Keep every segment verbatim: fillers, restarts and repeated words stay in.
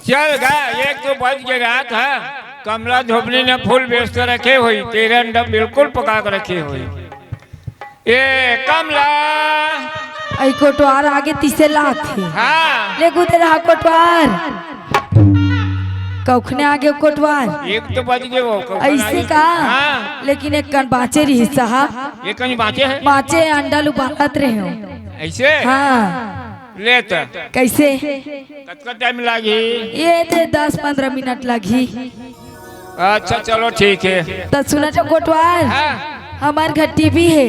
चल गा, एक तो बज के रात हे। कमला धोबनी ने फूल बेच के रखे होही, तेरे अंडा बिल्कुल पका के रखे होही। ए कमला। अई कोटवार आगे तिसे लात हे। हाँ। ले गुदे रहा कोटवार। कौखने आगे कोटवार। एक तो बज गए वो, कौखने ऐसे आगे। का? हाँ। लेकिन एक कन बाँचे रही साहब। एक कन बाँचे हे? बाँचे अंडा ल उबालत रहे हो। ऐसे? हाँ। ले त। कैसे? कतका टाइम लागही? ये दे दस पंद्रह मिनट लागही। अच्छा, चलो ठीक हे। त सुना तो कोटवार, हाँ। हमार घर टीवी हे।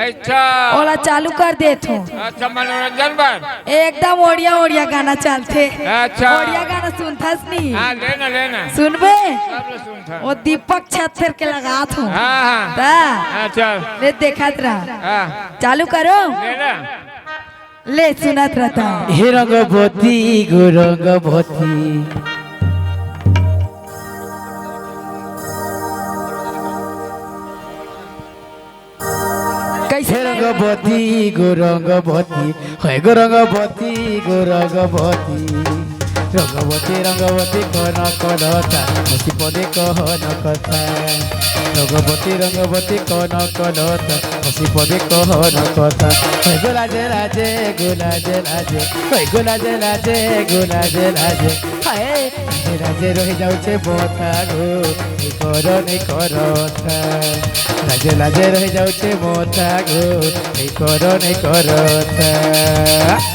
अच्छा। ओला चालू कर देत हो। अच्छा, मनोरंजन बर। एकदम ओड़िया ओड़िया गाना चलथे। अच्छा। ओड़िया गाना सुनथस नी? हाँ, लेना, लेना। सुनबे? सब ले सुनथन। वो दीपक छत्थर के लगात हो। हाँ, हाँ। त? हाँ, चल। ले देखत रहा। हाँ। चालू करो। लेना। ले सुनत रहता। हे रंगवती गो रंगवती। कैसे? हे रंगवती गो रंगवती, हे गो रंगवती गो रंगवती। रंगवती रंगवती कन कलता, हसी पदे कहन कथा। रंगवती रंगवती कन कलता, हसी पदे कहन कथा। हे गो लाजे लाजे गो लाजे लाजे, हे गो लाजे लाजे गो लाजे लाजे। हाय, लाजे लाजे रहि जाउछे मोथा गो, नहीं कर नहीं करथा। लाजे लाजे रहि जाउछे मोथा गो, नहीं कर नहीं करथा।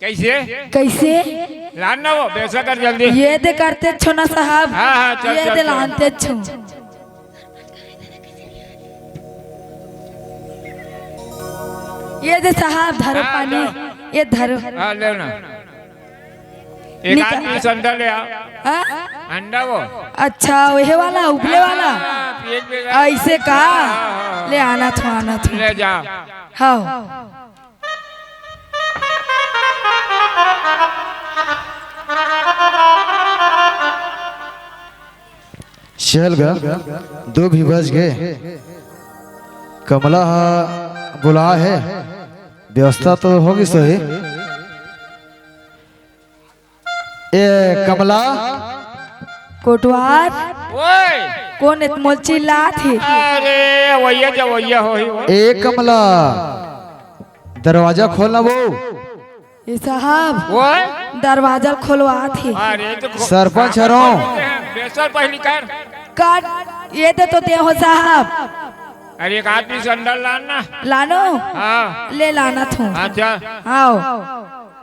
कैसे? कैसे? लान ना वो, बेवसा कर जल्दी। ये दे करते छो ना साहब। हाँ, हाँ, चल, ये चल, दे चल। लानते छो। ये दे साहब, धरो हाँ, पानी। लो। ये धरो। हाँ, ले ना। एक निकाल। आदमी संडा ले आ। हाँ? अंडा वो। अच्छा, वही वाला, उबले वाला। हाँ, एक बेर। ऐसे का? हाँ, हाँ, हाँ। ले आना था, आना था। ले जा। हाँ। चल गा, दो भी बज गए। कमला हा बुला है, व्यवस्था तो होगी सही। ए कमला। कोटवार। ओए। कोन एत मोल चिल्लात हे? अरे, वैया जा, वैया होही वो। ए कमला, दरवाजा खोलना वो। ए साहब, ओए। दरवाजा खोलवात हे। अरे, तो खो-, सरपंच हरो। बेसर पहली कर। कर, ये दे तो दे हो साहब। अरे, एक आदमी संडल लान ना। लानो? हाँ। ले लाना थू। हाँ, चल। आओ।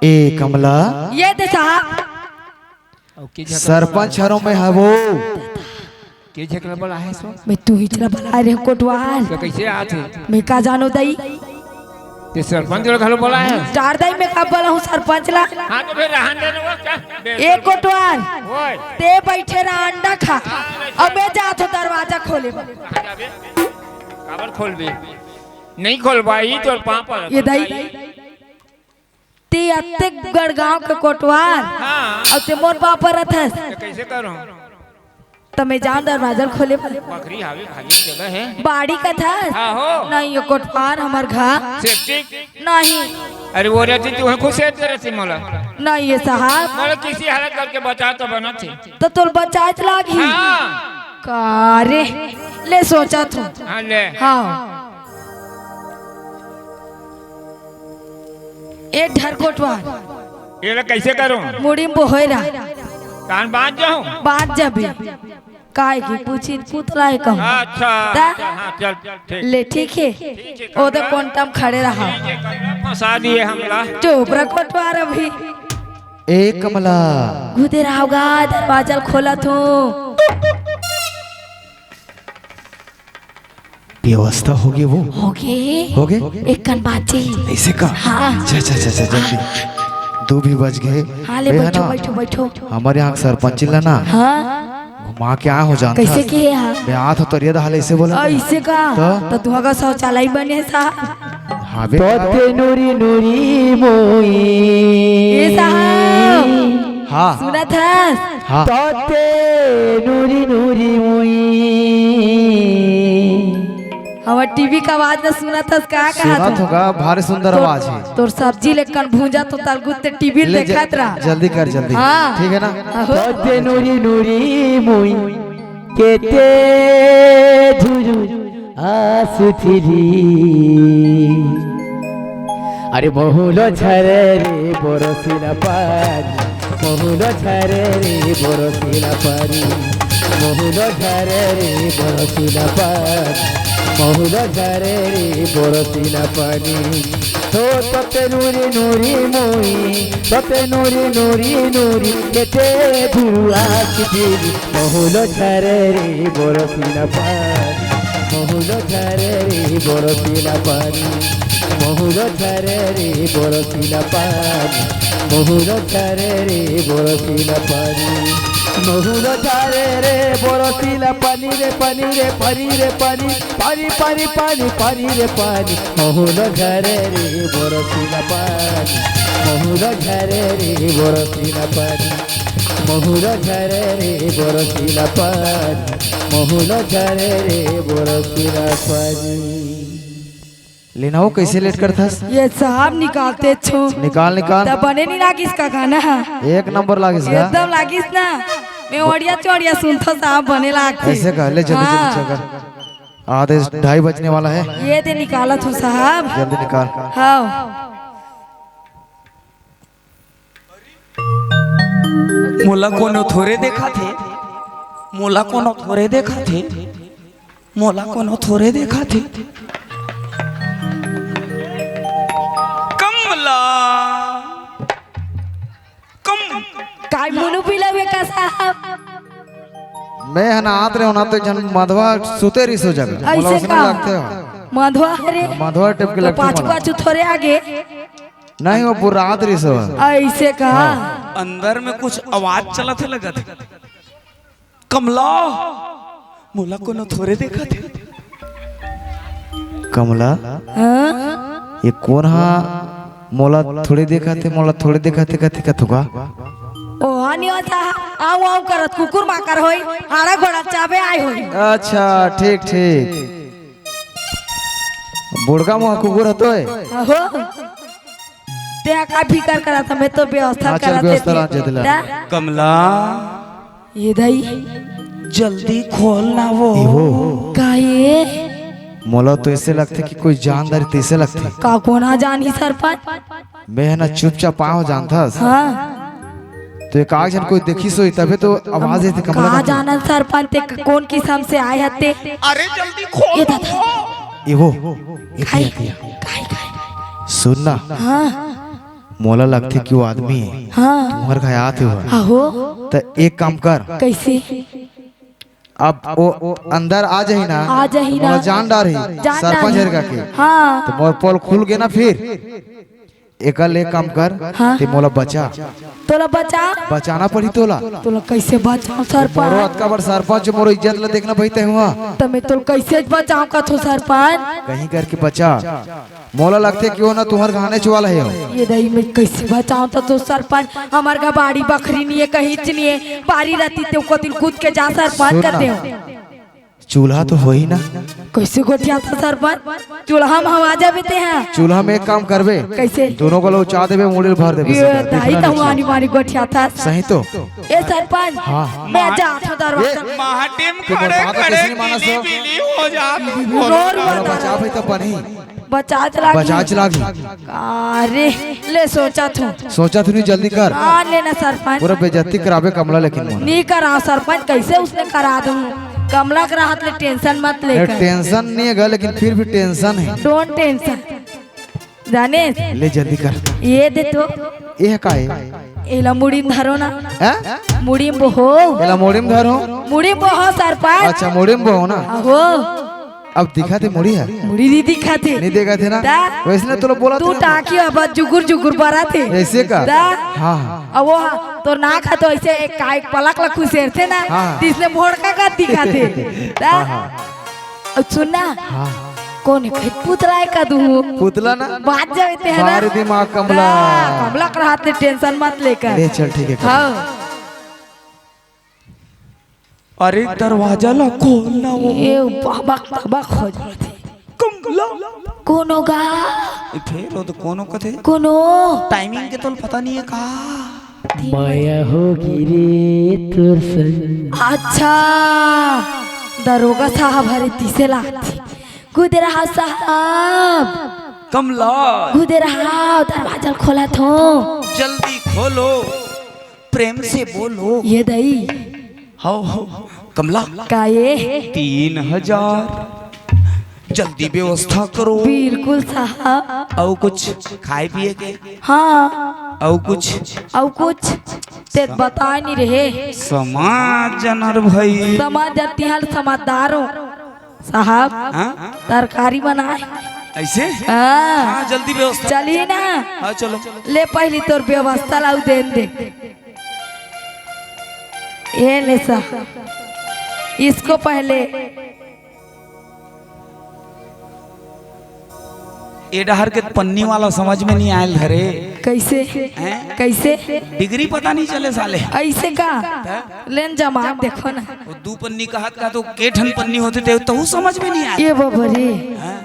ए कमला। ये दे साहब। सरपंच हरो मैं हवो। के झकला बला है सो? मैं तू ही चला बला रहे कोटवार। तो कैसे आत हे? मैं का जानो दई? ते सरपंच ला घलो बला है? चार दई मैं का बला हूँ सरपंच ला? हाँ, तो फिर रहन दे ना वो, चल। ए कोटवार, ओए। ते बैठे रहा अंडा खा। अब मैं जात हूँ दरवाजा खोले। कहाँ जाबे? काबर खोलबे? नहीं खोलवाई तोर पाँव पर। ये दई। ते अत्ते गढ़गांव के कोटवार, हाँ। अउ ते मोर पाँव परत हस। तो कैसे करूँ? त मैं जाऊं दरवाजा खोले बर। बकरी हावे, खाली जगह है। बाड़ी कथस? हाँ हो। नहीं, ये कोटवार हमर घर। सेप्टिक? नहीं। अरे वो रहती, तू खुद से रहती मोला। नहीं, ये साहब। मोला किसी हालत करके बचा तो बना थे। तो तोल बचाए लागही। हाँ। का रे? ले सोचा तू। हाँ, ले। हाँ। ए ढर कोटवार। एला कैसे करूं? मुड़ी में बोहोय रहा। कान बांध जाऊं? बांध जाबे। काय की पूछी पुतला है कहूं। अच्छा, ता? अच्छा, हाँ, चल, चल, ठीक। ले, ठीक है। ठीक है, ओदे कमला। कोंटा में खड़े रहा। ठीक है, कमला, फंसा दिए हमला। चुप रह कोटवार अभी। ए कमला। गुदेराव गा, दरवाजा ल खोलत हूँ। व्यवस्था होगे वो? होगे। होगे? एक कन बात चाहिए। ऐसे का? हाँ। जा, जा, जा, जा, जल्दी। दू भी बज गए। हाँ, ले ए, है बैठो, ना? बैठो, बैठो। हमर यहाँ सरपंच ला ना हाँ। घुमा के आए हो, जानत कैसे हस? किए हा? मैं आत हो तरिया दहाले ऐसे बोला। ऐसे का? तो? तो तुहा का शौचालय बने सा? हाँ बे। तोते नूरी नूरी मोई। ए साहब। हाँ। सुनत हस? हाँ। तोते नूरी नूरी मोई। हमर टीवी का आवाज न सुनत हस का? कहा सुनत था? होगा, भारी सुंदर तोर, आवाज है। तोर सब्जी लेकन भूंजा तो तलगुत ते टीवी ले ज-, देखत रहा। जल्दी कर, जल्दी। हाँ। ठीक है ना? आहो। तोते नूरी नूरी मोई केते झुरु आसुथिरी। अरे बहुलो झरे रे बोरसिला पानी, बहुलो झरे रे बोरसिला पानी, बहुलो झरे रे बोरसिला पानी, बहुलो झरे रे बोरसिला पानी। तो तोते नूरी नूरी मोई, तोते नूरी नूरी नूरी, केते धुरुआ की दीदी, बहुलो झरे रे बोरसिला पानी, बहुलो झरे रे बोरसिला पानी, बहुलो झरे रे बोरसिला पानी, बहुलो झरे रे बोरसिला पानी, बहुलो झरे रे बोरसिला पानी रे पानी रे पानी रे पानी, पानी पानी पानी पानी रे पानी, बहुलो झरे रे बोरसिला पानी, बहुलो झरे रे बोरसिला पानी। महुरा झरे रे बोरसिला पानी, महुरा झरे रे बोरसिला पानी। लेना हो, कैसे लेट करथस? ये साहब निकालते छो। निकाल, निकाल। तब बने नहीं लागिस का गाना? एक नंबर लागिस का? एकदम लागिस ना। मैं ओड़िया चोड़िया सुनथो साहब, बने लागथे। ऐसे का? ले जल्दी, जल्दी हाँ। चल कर। आधे ढाई बजने वाला है। ये दे निकालत हो साहब। जल्दी निकाल। हाँ। मोला कोनो थोरे देखाथे, मोला कोनो थोरे देखाथे, मोला कोनो थोरे देखाथे। कमला, कम- काय मुनु पिलावे का साहब? मैं हन आत रहे होना तो झन मधवा सुते रिस हो जगा। मोला ऐसे वैसने का? लगथे हो। मधवा रे। मधवा टाइप के तो लगथे पाछू मोला। पाछू थोरे आगे। नहीं, वो बुरात रही सो। ऐसे का? हाँ। अंदर में कुछ आवाज चलत हे लगत हे। कमला, मोला कोनो थोरे देखत हे। कमला, हाँ? ये कोन हा मोला थोरे देखत हे, मोला थोरे देखत हे कथे कथू का? ओ, हानि होता, आऊ, आऊ करत कुकुर माकर होई, आड़ा घोड़ा चाबे आए होई। अच्छा, ठीक, ठीक। बुड़का मुहा कुकुर हतोय। अहो। ते का फिकर करत हवे तो व्यवस्था हाँ, चल, करत व्यवस्था हे। रांचे दिला। दा। कमला। ये दाई। जल्दी खोल ना वो। ए वो। काहे? मोला तो ऐसे लगथे कि कोई जानदारी तैसे लगथे। का कोना जानी सरपंच? मैं ह ना चुपचाप आव जानथस। हाँ। तो एक आग झन कोई देखिस होही, तभे तो आवाज देथे कमला का का। जानन सरपंच ते कोन किसम से आए हते। अरे जल्दी खोल ये दादा। वो। ए वो, ए काई, दिया, दिया। काई, काई। सुन ना। हाँ। मोला लगथे कि वो आदमी हाँ। तुम्हर घर आत हे। आहो। त एक काम कर। कैसे? अब वो अंदर आ जाही ना, आ जाही तो मोला ना। जान डारही, जान सरपंच डारही। हर का के। हाँ। तो मोर पोल खुल गे ना फिर। एकर ले काम कर, हाँ। ते मोला बचा। तोला बचा? बचाना पड़ी तोला। तोला कैसे बचाऊं सरपंच? मोरो अतका बड़ सरपंच, मोरो इज्जत ला देखना भाई तै हुआ। त मैं तोला कैसे बचाऊं कथो सरपंच? कहीं करके बचा। मोला लगथे कि वो ना तुम्हर घाने चुवाला हे हो। ये दही मैं कैसे बचाऊं त तो सरपंच, हमर घर बाड़ी बखरी नहीं है, कहीं च नहीं है। बारी रहती ते को दिन कूद के जा सरपंच सुन कर ना। दे हो। चूल्हा तो होही ना? कैसे गोठियाथस सरपंच? चूल्हा में हम आ जाबे ते हैं। चूल्हा में एक काम करबे। कैसे? दोनों को लौचा देबे, मुड़ी ल भर देबे ये सीधा, दाई देखना तो नहीं आनी बानी गोठियाथस। सही तो? ए सरपंच, हाँ। मैं जात हूँ दरवाजा। ए, महाटिम तू खड़े बता तो खड़े कैसे नहीं माना गीली सब? पीली हो जात। रो रो अरे बचा भाई तो पानी। बचाच लागी। बचाच लागी। अरे, ले सोचा थू। सोचा थू नहीं, जल्दी कर। हाँ, लेना सरपंच। पूरा बेइज्जती कराबे कमला, लेकिन मोला। नहीं करा सरपंच, कैसे उसने करा दूँ? कमला के रहत ले टेंशन मत अरे, लेकर। टेंशन नहीं है गा, लेकिन फिर भी टेंशन है। Don't tension। जाने? ले जल्दी कर। ये दे तो। ये का है? एला मुड़ी म धरो ना। हैं? मुड़ी म बोहो। एला मुड़ी म धरो। मुड़ी म बोहो सरपंच। अच्छा, मुड़ी म बोहो ना। आहो। अब दिखा थे मुड़ी है। मुड़ी नहीं दिखा थे। नहीं देखा थे ना। दा। वैसने तो बोला तू था। टाकी अब जुगुर जुगुर बरा थे। ऐसे का? दा। हाँ, हाँ। अब वो हाँ, तोर नाक ह तो ऐसे एक का एक पलक ला खुसेर थे ना। हाँ। तिसने भोड़का का दिखा थे। दा। हाँ, हाँ। अउ सुन ना। हाँ। कोन हे? पुतला हे का दूहू? पुतला ना? बात जावे ते हे ना? बाहर दिमाग कमला। हाँ, कमला कर हाथ ले tension मत लेकर। ले चल, ठीक है, हाँ। अरे दरवाजा ला खोल ना वो। ये बबक बबक हो जाथे। कमला। कोनो गा? ए, फेर वो तो कोनो कथे? कोनो? Timing के तो पता नहीं है का। मया होगी रे तोर संग। अच्छा, दरोगा साहब हरे तिसे लागथे। गुदे रहा साहब। कमला। गुदे रहा, दरवाजा खोला थो। जल्दी खोलो, प्रेम से बोलो। ये दई। हाओ, हाओ, कमला। का ये? तीन हजार। जल्दी व्यवस्था करो। बिल्कुल साहब। अउ कुछ खाए पिए के? हाँ। अउ कुछ? अउ कुछ? ते बताए नहीं रहे। समाज जनर भाई। समाज जतिहाल समझदार हो। साहब, हाँ? तरकारी बनाए। ऐसे? हाँ। हाँ, जल्दी व्यवस्था। चलिए ना। हाँ, चलो। ले पहली तोर व्यवस्था लाऊ देन दे। ये ले सा। इसको पहले ए डहर के पन्नी वाला समझ में नहीं आयल धरे। कैसे? हैं? कैसे? Degree पता नहीं चले साले। ऐसे का? हैं? लेन जमा देखो ना। वो दू पन्नी कहत का तो के ठन पन्नी होते ते तहू समझ में नहीं आयल। ये बबरी। हैं?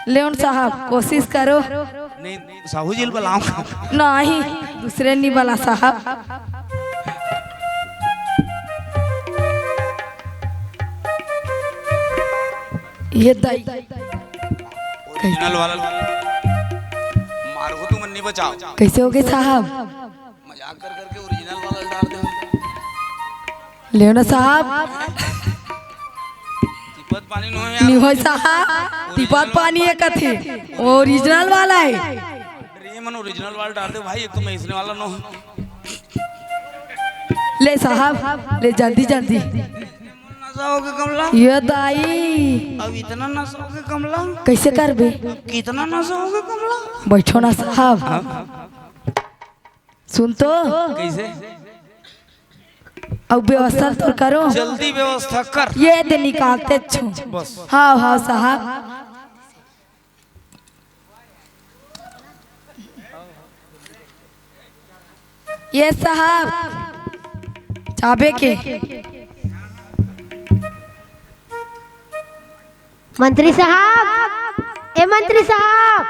लेन साहब कोशिश करो। नहीं, साहू जी ल बलाओ। नहीं, दूसरे नहीं बला साहब। ये दाई। Original वाला मारो तुमन नहीं बचाओ। कैसे हो गए साहब? मजाक कर करके original वाला डाल दे। लेओ ना साहब। तिपत पानी नो है यार। नहीं होय साहब, तिपत पानी है कथे, original वाला है। अरे मन original वाला डाल दे भाई, एक तो मैं इसने वाला नो। ले साहब, ले जल्दी जल्दी। नशा हो गया कमला। ये दाई। अब इतना नशा हो गया कमला। कैसे करबे? कितना नशा हो गया कमला? बैठो ना साहब। हाँ? सुन तो। कैसे? अब व्यवस्था तो करो। जल्दी व्यवस्था कर। ये दे निकालते छो। बस। हाँ, हाँ साहब। ये साहब, चाबे के। मंत्री साहब, ए मंत्री साहब।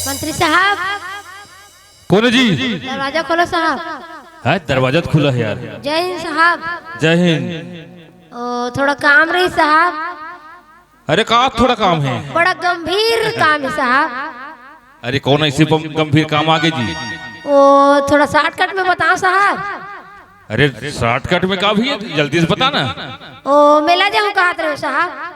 मंत्री साहब। कौन है जी? दरवाजा खोलो साहब। है, दरवाजा तो खुला है यार। जय हिंद साहब। जय हिंद। ओ, थोड़ा काम रही साहब। अरे का थोड़ा काम है? बड़ा गंभीर काम है साहब। अरे कौन ऐसे बम-, गंभीर काम आगे जी? ओ, थोड़ा shortcut में बताओ साहब। अरे shortcut में का भी है, जल्दी से बता ना। ओ, मेला जाऊं कहत रहे साहब।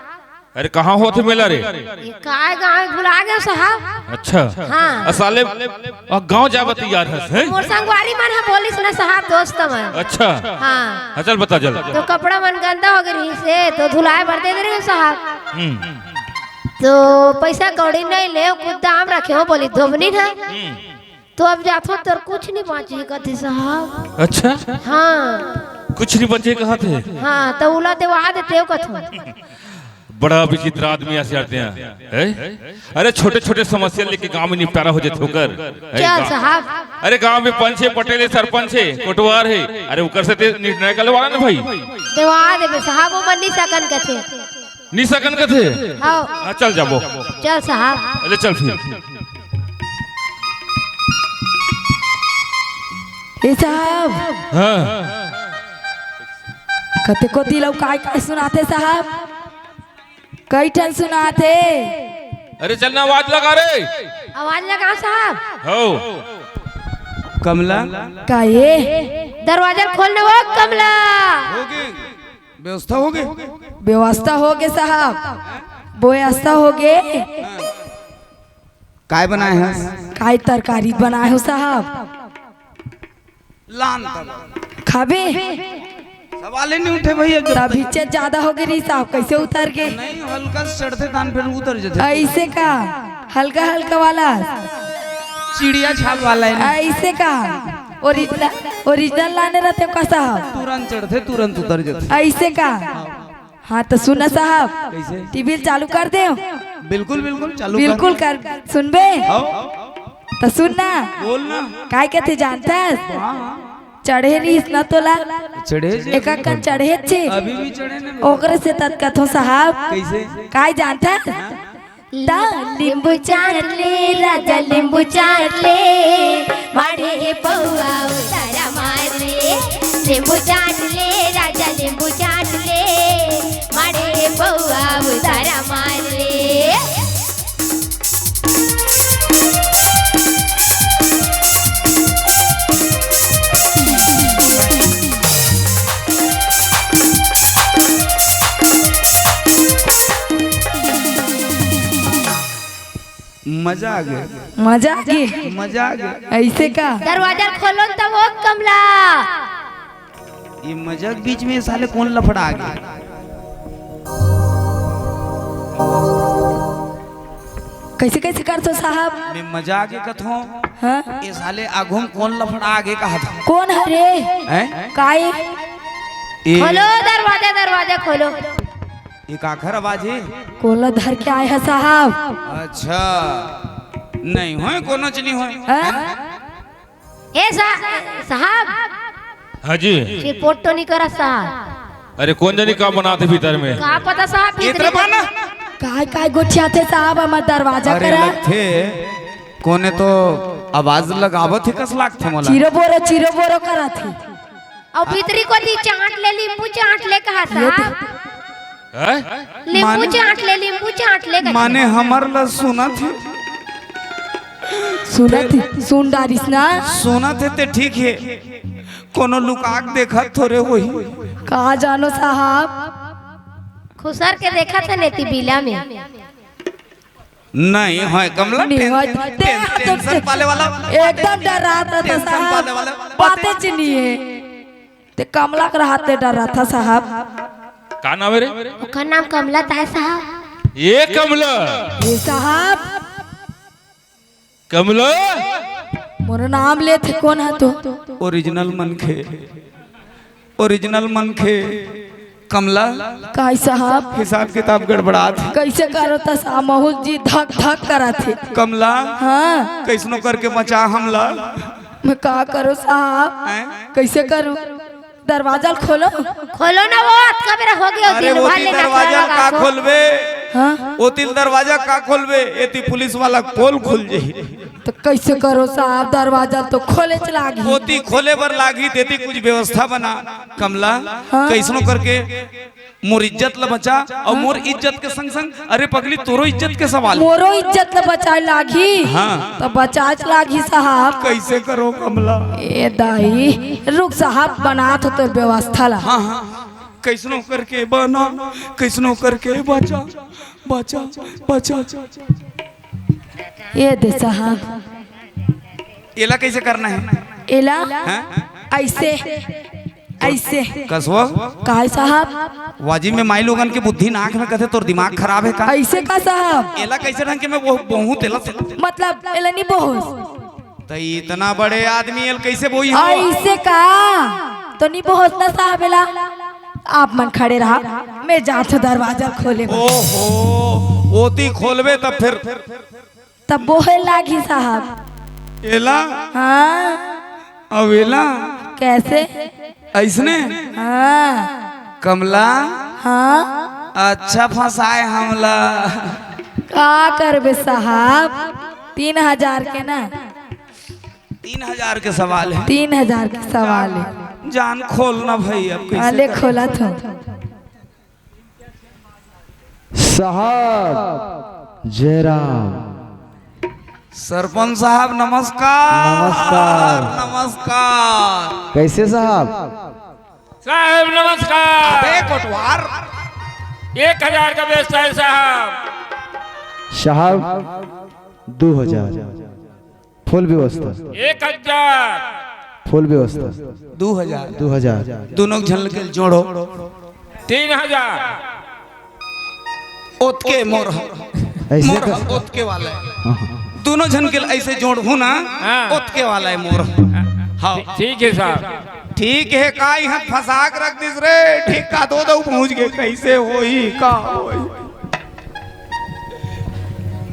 अरे कहाँ होत हे मेला रे? ये काय गाँव भुला गए साहब। अच्छा। हाँ। अ साले, अ गाँव जाबे तैयार हस, हैं? मोर संगवारी मन ह बोलिस ना साहब, दोस्त मन। अच्छा। हाँ। हाँ, चल बता चल। तो कपड़ा मन गंदा हो गए रही से, तो धुलाए बर दे दे रहे साहब। हम्म। तो पैसा कौड़ी नहीं ले, कुछ दाम रखे हो, बोली धोबनी ना। हम्म। तो अब जाथो तोर कुछ नहीं बांचे कथे साहब। अच्छा। हाँ। कुछ नहीं बचे कहा थे। हाँ, तो उला देवा देते हो कथो। बड़ा विचित्र आदमी आस यार ते हैं। हैं? अरे छोटे छोटे समस्या लेके गांव में निपटारा हो जाते होकर। हैं, चल गा- साहब। अरे गांव में पंच है, पटेल है, सरपंच है, कोटवार है। अरे ओकर से ते निर्णय करवाना ना भाई। देवा देबे साहब, वो मन नहीं सकन कथे। नी सकन कथे? हाँ। हाँ, चल जाबो। चल साहब। अरे चल फिर। ए साहब। हाँ। कते को दिलौ काय काय सुनाथे साहब? कई ठन सुनाथे। अरे चल ना, आवाज लगा रे। आवाज लगा साहब। हो। कमला। का ये? दरवाजा खोलने वो कमला। होगे। व्यवस्था होगे? व्यवस्था होगे साहब, व्यवस्था होगे। काय बनाए हस? काय तरकारी बनाए हो साहब? लान तब। खाबे? सवाल ही नहीं उठे भैया, जब तब तक इज्जत ज्यादा होगे रही साहब, कैसे उतर गे? नहीं, हल्का से चढ़ते तान फिर उतर जते। ऐसे का? हल्का हल्का वाला? चिड़िया छाप वाला है ना? ऐसे का? ओरिजिनल, ओरिजिनल लाने रहते का साहब? तुरंत चढ़ते, तुरंत उतर जते। ऐसे का? हाँ, तो सुन ना साहब, कैसे? टीवी चालू कर दे। बिल्कुल, बिल्कुल, चालू कर। बिल्कुल कर, सुनबे? हाँ। तो सुन ना। बोल ना। काय कहते जानता है? हाँ, हाँ। चढ़े रहीस ना तोला। चढ़े जे। एक कन चढ़े छे। अभी भी चढ़े ने। ओकरे से तत कथो साहब। कैसे? काय जानता है? हाँ। ता नींबू चाट ले राजा, नींबू चाट ले, माड़े हे पौआ उतारा मार ले। नींबू चाट ले राजा, नींबू चाट ले, माड़े हे पौआ उतारा मार ले। मजा आ गया। मजा आ गया। मजा आ गया। ऐसे का? दरवाजा खोलो तब वो कमला। ये मजाक बीच में साले कौन लफड़ा आ गया? कैसे, कैसे करथो साहब? मैं मजाक के कथो। हाँ? ये साले आगू में कौन लफड़ा आ गया कहा था? कौन हरे? हैं? काय? ये खोलो दरवाजा, दरवाजा खोलो। ये काखर आवाज है? कोला धर के आए हैं साहब। अच्छा, नहीं होय, कोनो च नहीं होय। हाँ? ए सा-, साहब। हाँ जी। चिरपोट तो नहीं करा साहब। अरे कौन जानी का बनाते भीतर में? का पता साहब, इतने भीतर में। काय, काय गोठियाथे साहब, हमर दरवाजा अरे करा। अलग थे, कोने तो आवाज लगावत ही कस लागथे मोला। चिरो बोरो, चिरो बोरो करत ही। अउ भीतरी कोती चाट ले, नींबू चाट ले कहा ये साहब। हैं? नींबू माने, चाट ले, नींबू चाट ले कहा। माने हमर ला सुनत ही। सुनत ही, सुन डारिस ना। सुनत हे ते ठीक हे, कोनो लुकाक देखत थोरे होही। का जानो साहब। खुसर के देखत हे नेती बिला में। नहीं होय कमला, नहीं टें-, होय। टें-, ते, टें-, ते, टेंशन ते, पाले वाला, एकदम डरात रहा था टेंशन साहब। पाले वाला। बातें च नहीं है। ते कमला के रहते डरात था साहब। का नाम है रे? ओकर नाम कमला ताय साहब। ये कमला। ये साहब। कमला। मोर नाम लेथे कोन ह तो? ओरिजिनल मनखे। ओरिजिनल मनखे कमला। काय साहब? हिसाब किताब गड़बड़ात हे। कैसे करो त साहब, महूल जी धक धक करत हे। कमला। हाँ। कैसनो करके बचा हमला। मैं का करो साहब? हैं? कैसे करो? दरवाजा ल खोलो। खोलो ना वो, अतका बेरा हो गया, अरे दिन भर ओती ले दरवाजा नाचवा का लगा को। खोलबे? हाँ? ओती दरवाजा का खोलबे? एती पुलिस वाला पोल खुल जाही। तो कैसे करो साहब, दरवाजा तो खोले च लागही। ओती खोले बर लागही, तेती कुछ व्यवस्था बना, कमला। हाँ। कैसनो करके मोर इज्जत ल बचा, अउ मोर इज्जत के संग संग, अरे पगली, तोरो इज्जत के सवाल। मोरो इज्जत ल बचाए लागही। हाँ। तो बचाए च लागही साहब। कैसे करो कमला? ए दाई, रुक साहब, बनात हो तोर व्यवस्था ला। हाँ, हाँ। कैसनो करके बना, कैसनो करके बचा, बचा, बचा। ये दे साहब। एला कैसे करना है? एला हाँ? ऐसे, अइसे। कस वो? काय साहब? वाजिब में माई लोगन के बुद्धि नाक में कथे, तोर दिमाग खराब हे का? अइसे का साहब? एला कइसे ढंग के मैं वो बोहूं तेला से? मतलब एला नी बोहस। त इतना बड़े आदमी एल कइसे बोही हो? अइसे का? तो नी बोहस ना साहब एला। आप मन खड़े रहा, मैं जात हूं दरवाजा खोले बर। ओहो, ओती खोलबे तब फिर तब बोहे लागी साहब। एला? हाँ। अब एला? कैसे? अइसने? हाँ। कमला? हाँ। अच्छा फंसाए हमला। का करबे साहब? तीन हजार के ना। तीन हजार के सवाल हे। तीन हजार के सवाल हे। जान खोलना भाई, अब कइसे अले करे? खोला तो। साहब, जयराम। सरपंच साहब, नमस्कार। नमस्कार। नमस्कार। कइसे साहब? साहब, नमस्कार। अबे, कोटवार। एक हजार का व्यवस्था हे, साहब। साहब, दू हजार। फुल व्यवस्था। एक हजार। फुल व्यवस्था। दू हजार। दू हजार। दूनों झन के जोड़ो। तीन हजार। ओतके मोर ह। अइसे मोर का? ह, ओतके वाला हे। हाँ, हाँ। दूनों झन के अइसे जोड़हूं ना, हाँ। ओतके वाला हे मोर ह। हाँ। ठीक हे साहब। ठीक हे, का इहां फंसा के रख दिस रे? ठीक का दो दो पहुंच गे, कइसे होही, का होही?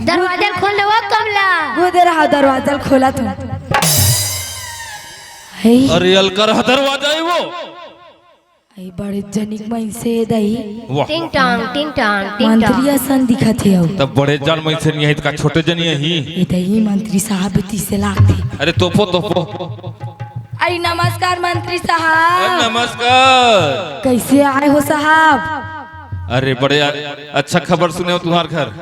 दरवाजा खोल दे वो कमला। गुदे रहा, दरवाजा खोला तू। हे। अरे अलकर ह दरवाजा हे वो। ए बड़े जनिक मइनसे दई। वाह। टिंग टांग, टिंग टांग, टिंग टांग। मंत्री असन दिखत हे अउ। तब बड़े जान मइनसे नहीं हे, त का छोटे जनी हे ही? ए दई मंत्री साहब तीसे लागथे। अरे तोपो, तोपो। अरे नमस्कार मंत्री साहब। अरे नमस्कार। कइसे आए हो साहब? अरे बड़े अ-, अच्छा खबर सुने हो तुम्हार घर।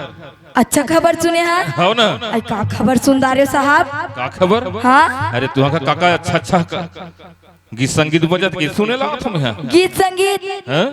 अच्छा खबर सुने हा? हो ना? अरे का खबर सुन डारे हो साहब? का खबर? हाँ? अरे तुम्हार घर का का अच्छा अच्छा का गीत संगीत बजत, गीत सुने ला तुम यहाँ। गीत संगीत? हाँ?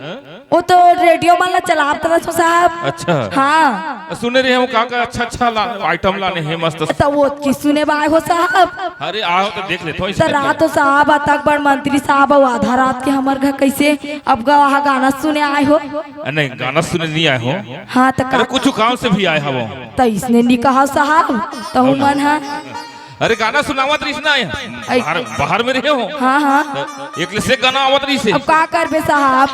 वो तो रेडियो मन ला चलात रहो साहब। अच्छा। हाँ। सुने रहे हो का का अच्छा अच्छा ला, आइटम लाने हे मस्त। त वो की सुने बर आए हो साहब? अरे आओ त देख लेथों। त रात हो साहब, अतक बड़ मंत्री साहब अउ आधा रात के हमर घर कइसे अब गा-, वहाँ गाना सुने आए हो? अ, नहीं, गाना सुने नहीं आए हो। हाँ, त का अरे कुछ काम से भी आए हवो। त इसने नहीं कहा साहब, त हमन हा अरे गाना सुनावत रहिस ना, अई। बाहर, बाहर में रहे हो। हाँ, हाँ। त एक ले से गाना आवत रहिस हे। अब का करबे साहब,